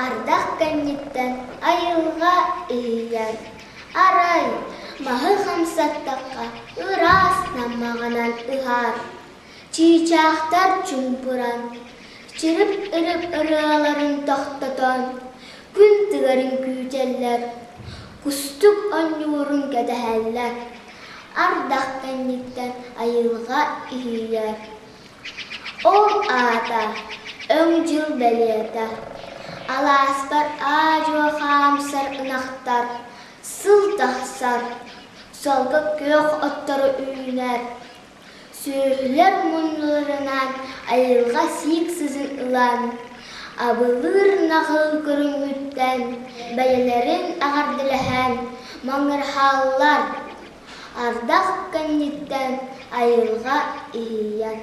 Ардах кэнниттэн айылҕа иһийэр. Арай, маһы хамсаттахха ыраас наммаҕынан ыһар. Чыычаахтар чуҥкуран, чырып-ырып ырыаларын тохтотон, күн тыгарын күүтэллэр, кустук оонньуурун кэтэһэллэр. Ардах кэнниттэн айылҕа иһийэр. Ол аата өҥ дьыл бэлиэтэ, алааспар аа-дьуо хаамсар ынахтар, сыл тахсар, солко күөх оттору үүнэр, Сүөһүлэр муннуларынан айылҕа сиик сызын ылан, абылыыр наҕыл көрүҥүттэн бэйэлэрин эҕэрдэлэһэн маҥырхаллар, ардах кэнниттэн айылҕа иһийэр.